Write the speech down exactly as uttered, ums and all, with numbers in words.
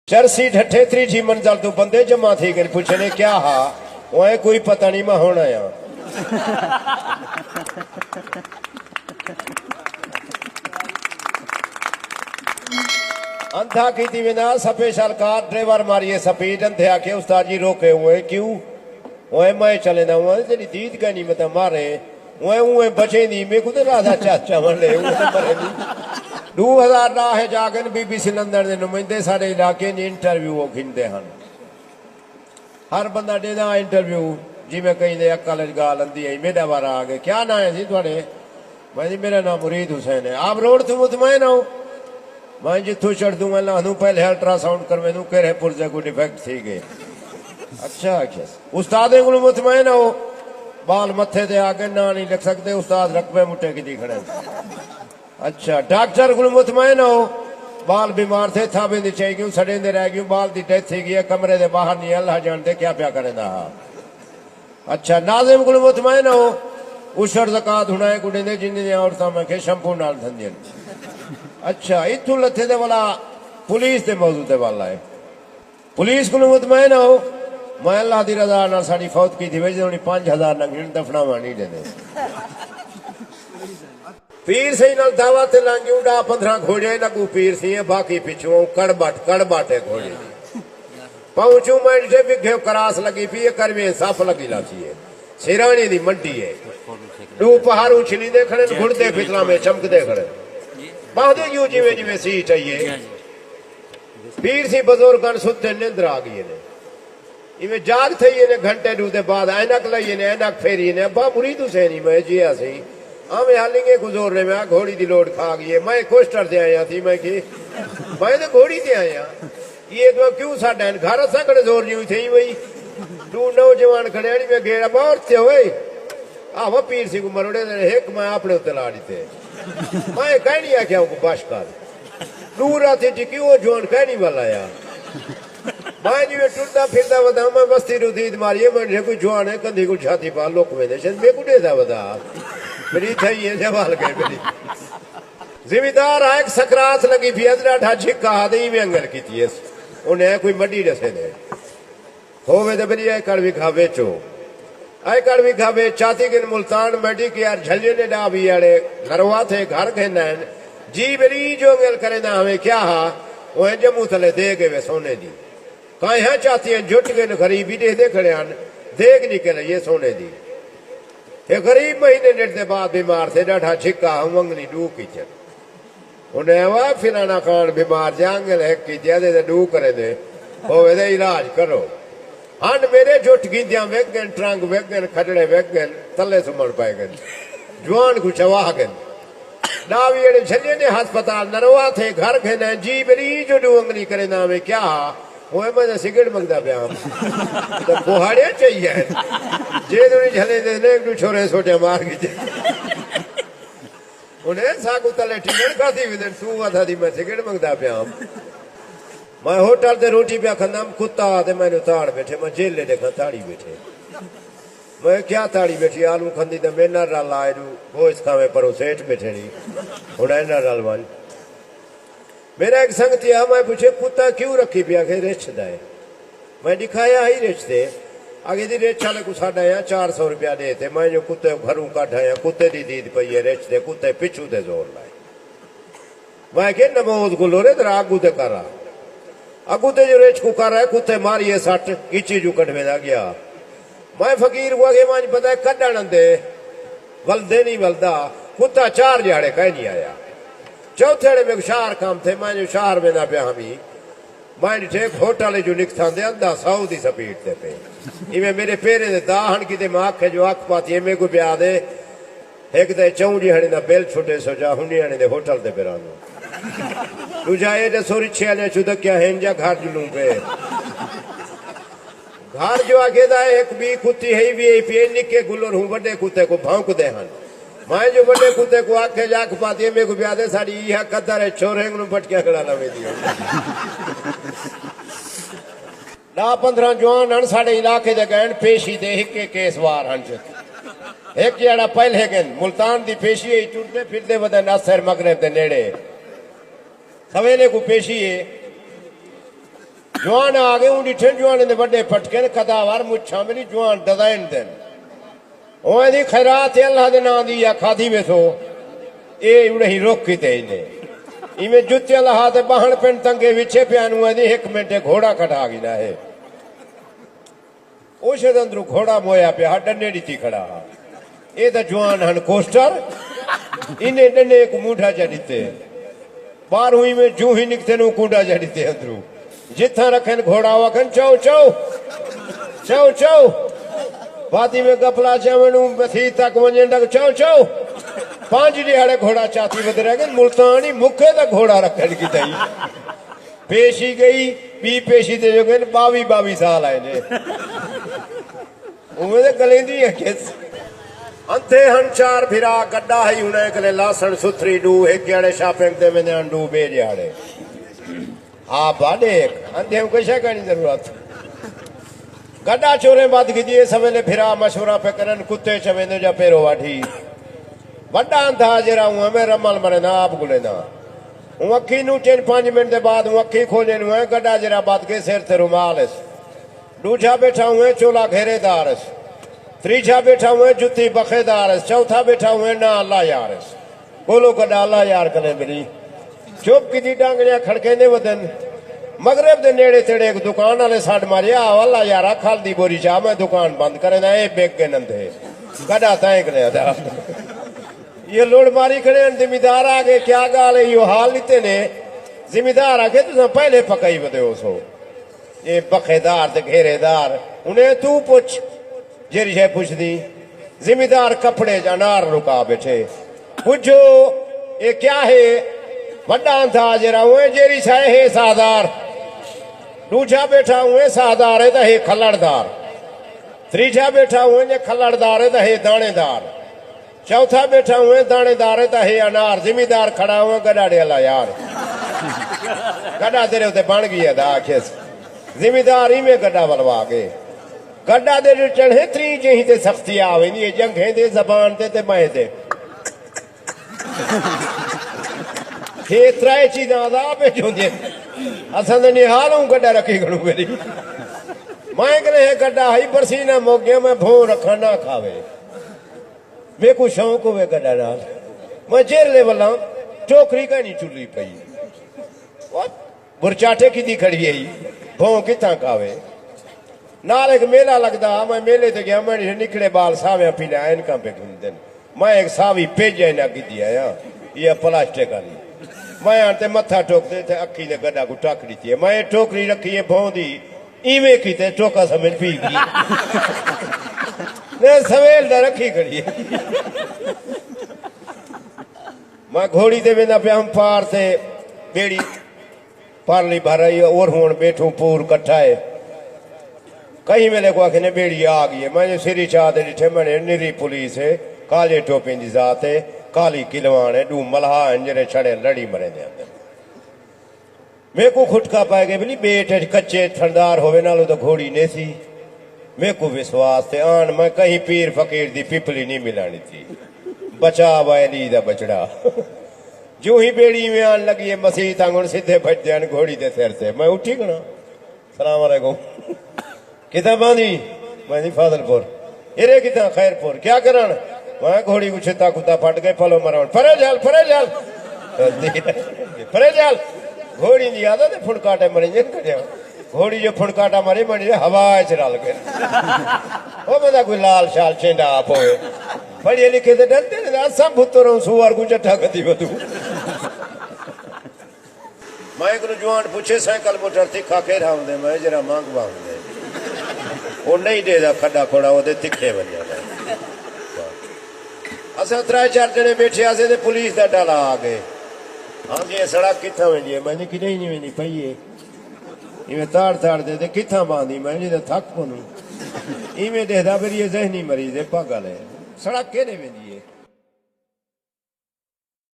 چرسی ڈھٹھے تریجھی منزل توں بندے جمع تھی ڳئن، پچھے نے کیا ہا؟ اوئے کوئی پتہ نہیں، میں ہݨ آیاں۔ اندھا کیتی ویندا، سپیشل کار، ڈرائیور ماری ہے سپیڈ، اندھے آکھے استاد جی روکے ہوئے کیوں؟ اوئے میں چلیندا، اوئے تیݙی دید کائنی متاں مارے، اوئے اوئے بچیندی، میکوں تے راضا چا چاوݨ ݙے، اوئے تے مرے دی۔ ݙو ہزار ݙاہ اچ آ ڳئن بی بی سی لندن دے نمائندے ساݙے علاقے دی انٹرویو او گھندے ہن۔ ہر بندہ ݙیندا انٹرویو، جیویں کہیں دے عقل اچ ڳالھ آندی ہے، میݙا وارا آ ڳئے، کیا ناں ہے جی تہاݙے؟ میں جی میرا ناں مرید حسین ہے۔ آپ روڈ توں مطمئن ہو؟ میں جتھوں چڑھدوں میں لہندوں پہلے الٹرا ساؤنڈ کرویندوں کیڑھے پرزے کوں ڈیفیکٹ تھی ڳئے۔ اچھا آکھیس۔ استادیں کولوں مطمئن ہو؟ ٻال متھے تے آ ڳئن، ناں نہیں لکھ سڳدے، استاد رقبے مٹے کیتی کھڑے۔ اچھا ڈاکٹر کولوں مطمئن ہو؟ ٻال بیمار تھے، تھاٻیں دی چائی کیوں سڑیندے رہ ڳیوں، ٻال دی ڈیتھ تھی ڳئی ہے، کمرے دے ٻاہر نہیں، اللہ ڄاݨدے کیا پیا کریندا ہا۔ اچھا ناظم کولوں مطمئن ہو؟ عشر زکوٰۃ ہݨ ایں کوں ݙیندے جنہیں دیاں عورتاں میں کھے شمپو نال دھندین۔ اچھا اتھوں لتھے تے ولا پولیس دے موضوع تے ول آئے۔ پولیس کولوں مطمئن ہو؟ میں اللہ دی رضا نال ساݙی فوت کیتی ویسی، ہݨی پنج ہزار نہ گھن، دفناوݨ نہیں ݙیندے۔ پیر سئیں نال دعوت تے لنگیوں، ݙاہ پندرہ گھوڑے لڳوں پیر سئیں، باقی پچھوں کڑبٹ کڑبٹ ہے گھوڑے دی۔ پہنچوں میں ݙٹھے وگھے کراس لڳی پئی ہے، کرویں صف لڳی لاتی ہے، سیراݨی دی منڈی ہے۔ ݙو پہاڑوں چھلیندے کھڑن، گھڑدے پتلاں میں چمکدے کھڑن۔ ٻاہدے یوں جیویں جیویں سیٹ آئی ہے۔ پیر سئیں بزرگاں ستے نندر آ ڳئی نے۔ ایویں جاڳ تھئی نے، گھنٹے ݙو دے بعد عینک لائی نے، عینک پھیری نے، ابا مرید حسین ہی میں جی آسی۔ آویں حالیں گے کوں زور نے، میں گھوڑی دی لوڈ کھا ڳئی ہے، میں کوسٹر تے آیا تھی، میں کی، میں تے گھوڑی تے آیا۔ یہ تو کیوں ساڈا ہے؟ گھر اساں کڑے زور نہیں تھئی وئی۔ ݙو نوجوان کھڑے ہن، میں گیڑا باہر تے ہوئے۔ آہو پیر سئیں کوں مروڑے نے، ہک میں اپݨے اتے لا ݙتے۔ میں کائنی آکھیا اونکوں بش کر۔ ݙو راتیں ٹکی، او جوان کائنی ول آیا۔ میں جیویں ٹردا پھردا ودا، میں وستی نوں دید ماری ہے، میں ݙٹھے کوئی جوان ہے، کندھی کوں چھاتی پا لک ویندے، شاید میکوں ݙیہدا ودا۔ میݙی تھئی ہے، سوال ڳئے میݙی۔ زمیندار آ، ہک سکرات لڳی پئی ہے، ݙاڈھا جھکا ہا تے ایویں انگل کیتی ہے۔ انہیں کوئی مڈی ݙسے دے۔ ہووے تے بݨی ایکڑ وگھا ویچو۔ ایکڑ وگھا ویچ چاتی ڳئن ملتان، میڈی کیئر جھلیے نے ݙاہ ویہہ آڑے، نروا تھے گھر گھن آئن۔ جی بݨی جو انگل کریندا ہمیں کیا ہا، اوہیں جموں تلے دیگ ہے وے سونے دی۔ کائیں ہاں چاتیاں جٹ ڳئن، غریب ہی ݙیہدے کھڑے ہن، دیگ نکل آئی ہے سونے دی۔ ہے غریب مہینے ݙیڈھ دے بعد بیمار تھے، ݙاڈھا جھکا ہا، اوں انگلی ݙو کیتن۔ انہیں آوا فلانا خان بیمار جے، انگل ہک کیتی، ادے تے ݙو کریندے، ہووے تے علاج کرو۔ ہݨ میݙے جٹ گھندیاں وک ڳئن، ٹرنگ وک ڳئن، کھݙڑے وک ڳئن، تلے سمݨ پئے ڳئن۔ جوان کوں چوا ڳئن۔ ݙاہ ویہہ آڑے جھلیے نے ہسپتال، نروا تھے گھر گھن آئن، جی بݨی جو ݙو انگلی کریندا ہمیں کیا ہا، اوئے میں تاں سگریٹ منگدا پیا ہم۔ تاں کہاڑے چاہیے۔ جے توں نہیں جھلیندے نے، ہک ݙو چھورے سوٹے مار کیتے۔ انہیں ساکوں تلے ٹنگڑ کھاسی ویندن، توں ودھا دی میں سگریٹ منگدا پیا ہم۔ میں ہوٹل تے روٹی پیا کھندم، کتا تے مینوں تاڑ ٻیٹھے، میں جیلے ݙیکھاں تاڑی ٻیٹھے۔ میں کیا تاڑی ٻیٹھی، آلو کھندی تے میݙے نال رل آئے، ݙو گوشت کھاویں پروں سیٹھ ٻیٹھے نی، ہݨ ایندے نال رل ونڄ۔ میݙا ہک سنگتی آ، میں پچھے کتا کیوں رکھی پیا؟ آکھے رچھ دا ہے۔ میں ݙکھایا ہئی رچھ تے، آکھے دی رچھ آلے کوں ساݙا یا چار سو روپیہ ݙے تے میں جو کتے کوں گھروں کڈھ آیا، کتے دی دید پئی ہے رچھ تے، کتے پچھوں تے زور لائے۔ میں آکھے نماز کوں لورے ذرا اڳوں تے کر آ۔ اڳوں تے جو رچھ کوں کر آئے، کتے ماری ہے سٹ، ڳچی جو کڈھویندا ڳیا۔ میں فقیر کوں آکھے ونڄ پتہ ہے کݙݨ آندے، ولدے نہیں ولدا، کتا چار ݙیہاڑے کائنی آیا۔ چوتھے ݙیہاڑے میکوں شہر کم تھے، میں جو شہر ویندا پیا ہمی۔ میں ݙٹھے ہک ہوٹل جو نکتھاندے اندا سو دی سپیڈ تے پئے۔ ایویں میݙے پیریں دے داغ ہن کیتے، میں اکھ جو اکھ پاتی ہے، میکوں پیا آہدے، ہک تاں چئوں ݙیہاڑیں دا بل چھٹے سو جا ہنی آنے دے ہوٹل تے پراندوں۔ ݙوجھا اے ݙسو رچھے آلیاں چدکیاں ہن یا گھر جلوں پئے؟ گھر جو آکھے دا ہے، ہک ٻی کتی ہئی وی آئی پی، نکے گلر ہوں وݙے کتے کوں بھونکدے ہن۔ میں جو وݙے کتے کوں اکھ اچ اکھ پاتی ہے، میکوں پیا آہدے ساݙی ایہا قدر ہے، چھوریں کنوں پٹکیاں کھڑا نہ ویندی ہن۔ ݙاہ پندرہ جوان ہن ساݙے علاقے دے ڳئن پیشی تے، ہکے کیس وار ہن۔ ہک جیڑھا پہلے ڳئن، ملتان دی پیشی ہے، ٹردے پھردے ودن عصر مغرب دے نیڑے۔ سویلے کوں پیشی ہے۔ جوان آ ڳئے، اوں ݙٹھن جوانیں دے وݙے پٹکن، قداور مچھاں ملی جوان ڈیزائن دین۔ اوئیں دی خیرات اے اللہ دے ناں دی یا کھادی ویسو، اے اڑہیں رک کیتے ایندے۔ ایویں جتیاں لہا تے ٻاہݨ پن تنگے وچھے پیا نوں، ایں دی ہک منٹ اے گھوڑا کڈھا گھدا ہے۔ اوشے دے اندروں گھوڑا مویا پیا ہا، ݙنے ݙتی کھڑا ہا۔ اے تاں جوان ہن کوسٹر، انہیں ݙنے کوں مونڈھا چا ݙتے۔ ٻاہروں ایویں جوں ہی نکتے نوں کونڈا چا ݙتے اندروں۔ جتھاں رکھن گھوڑا او آکھن چؤ چؤ، چؤ چؤ۔ وادی میں گپلا چاوݨ اوں مسیت تک ونڄن ݙک چؤ چؤ۔ پنج ݙیہاڑے گھوڑا چاتی ودے رہ ڳئے، ملتان ہی مکے دا گھوڑا رکھݨ کیتے ہی۔ پیشی ڳئی، ٻی پیشی تے جو ڳئے ٻاویہہ ٻاویہہ سال آئے نے۔ اوویں تے ڳلیندی ہے کس۔ اندھے ہن چار بھرا، گݙا ہئی ہݨ کلے لاسݨ ستھری ݙو، ہک ݙیہاڑے شاپنگ تے ویندے ہن ݙو ٻئے ݙیہاڑے۔ ہا بھا ݙیکھ، اندھے کوں کوئی شے کائنی ضرورت۔ گݙا چوریں ٻدھ گھدی، اس ویلے بھرا مشورہ پئے کرن، کتے چویندے جا پیرو واڈھی۔ وݙا اندھا جیڑھا اوں میں رمل مریندا آپ ڳلینداں۔ اوں اکھیں نوچن، پنج منٹ دے بعد اوں اکھیں کھولن، اوں گݙا جیڑھا ٻدھ ڳئے سر تے رومال اس۔ ݙوجھا ٻیٹھا ہوئے چولا گھیرے دار اس، تریجھا ٻیٹھا ہوئے جتی بخے دار اس، چوتھا ٻیٹھا ہوئے نہ اللہ یار اس۔ ڳولو گݙا اللہ یار کنے ملی۔ چپ کیتی ݙانگڑیاں کھڑکیندے ودن۔ مغرب دے نیڑے تیڑے ہک دکان آلے سݙ ماری، آ اللہ یارا کھل دی ٻوری چا، میں دکان بند کرینداں، اے بک ڳئے نندھے۔ گݙا تائیں کنے ادا۔ یہ لوڑ ماری کھڑے ہن، زمیندار آ ڳئے، کیا ڳالھ ہے، ایہو حال ݙتے نے؟ زمیندار آکھے تساں پہلے پکائی ودے ہوسو۔ اے بخیدار تے گھیرے دار، انہیں توں پچھ جیڑھی شے پچھدی۔ زمیندار کپڑے اچ انار لکا ٻیٹھے۔ پچھو، اے کیا ہے؟ وݙا اندھا جیڑھا اوں جیڑھی شے ہے ساہدار۔ ݙوجھا ٻیٹھا اوں ساہدار ہے تاں ہے کھلڑدار۔ تریجھا ٻیٹھا اوں جے کھلڑدار ہے تاں ہے داݨے دار۔ چوتھا ٻیٹھا ہوئے داݨے دار ہے تاں ہے انار، زمیندار کھڑا ہوئے گݙا ݙے اللہ یار۔ گݙا تیرے اتے بݨ ڳیا دا آکھیس۔ زمیندار ایویں گݙا ولوا ڳئے۔ گݙا دے جو چڑھے تری جہیں تے سختی آ ویندی ہے، جنگھیں دے، زبان تے تے میں تے۔ ہے ترائے چیزاں عذاب وچ ہوندیاں۔ اساں دے نہال اوں گݙا رکھی کھڑوں میری۔ میں کنے ہے گݙا ہئی برسی نہ موگے، میں بھوں رکھاں نہ کھاوے۔ میکوں شوق ہووے گݙا نال۔ میں جیرلے ولاں ٹوکری کائنی چلی پئی۔ او برچاٹے کیتی کھڑی ہئی، بھوں کتھاں کھاوے۔ نال ہک میلہ لڳدا ہا، میں میلے تے ڳیا، میں ݙٹھے نکڑے ٻال ساویاں پیلیاں عینکاں پئے گھندن۔ میں ہک ساوی پج عینک گھدی آیاں، ایہ پلاسٹک آلی۔ میں آن تے متھا ٹک تے تے اکھیں دے گݙا کوں ٹک ݙتی ہے۔ میں ٹوکری رکھی ہے بھوں دی، ایویں کیتے ٹوکا سمجھ پی ڳئی۔ میں سویل دا رکھی کھڑی ہے۔ میں گھوڑی تے ویندا پیا ہم پار تے ٻیڑی پارلی بھر آئی اور ہݨ ٻیٹھوں پور کٹھا ہے۔ کہیں ویلے کو آکھے نے ٻیڑی آ ڳئی ہے۔ میں جو سری چا تے ݙٹھے میں نے نری پولیس ہے، کالے ٹوپیں دی ذات ہے، کالی کلوان ہے، ݙو ملہا ہن جیڑھے چھڑے لڑی مریندے ہن۔ میکوں کھٹکا پئے ڳئے، بلی ٻیٹ اچ کچے تھݨدار ہووے نال اودے گھوڑی نیسی۔ میکوں وسواس تے آن میں کہیں پیر فقیر دی پپلی نی ملݨ ݙتی۔ بچا وائے علی دا ٻچڑا۔ جوں ہی ٻیڑی ایویں آن لڳی ہے، مسیت آنگن سدھے بھڄدے ہن گھوڑی دے سر تے۔ میں اٹھی کھڑاں۔ سلام علیکم۔ کتھاں باندھی؟ میں جی فاضل پور۔ ایرے کتھاں؟ خیر پور۔ کیا کرݨ؟ میں گھوڑی کوں چھتا کتا پھٹ ڳئے پلو مرݨ۔ پرے جھل، پرے جھل۔ پرے جھل۔ گھوڑی دی عادت ہے پھڑکاٹے مرے جن کڈیا۔ گھوڑی جو پھڑکاٹا مرے بݨی ہوا اچ رل ڳئے۔ او بندہ کوئی لال شال چینڈا آپ ہوئے۔ پڑھے لکھے تے ڈرتے نے، اساں بھتر ہوں سوار کوں چٹھا کتی ودوں۔ میں ہک نوجوان پچھے سائیکل موٹر تکھا کیرھا ہوندے؟ میں جرا مانگوا ہوندے۔ او نہیں ݙیہدا کھڈا کھوڑا، او تے تکھے ونڄے۔ اساں ترائے چار جݨے ٻیٹھے ہاسے تے پولیس دا ڈالا آ ڳئے۔ ہاں جی، اے سڑک کتھاں ویندی ہے؟ میں نے کݙاہیں نہیں ویندی پئی ہے۔ ایویں تاڑ تاڑ دے تے کتھاں باندھی؟ میں جی تے تھک پونوں۔ ایویں ݙیہدا پھر یہ ذہنی مریض ہے، پاگل ہے۔ سڑک کیݙے ویندی ہے؟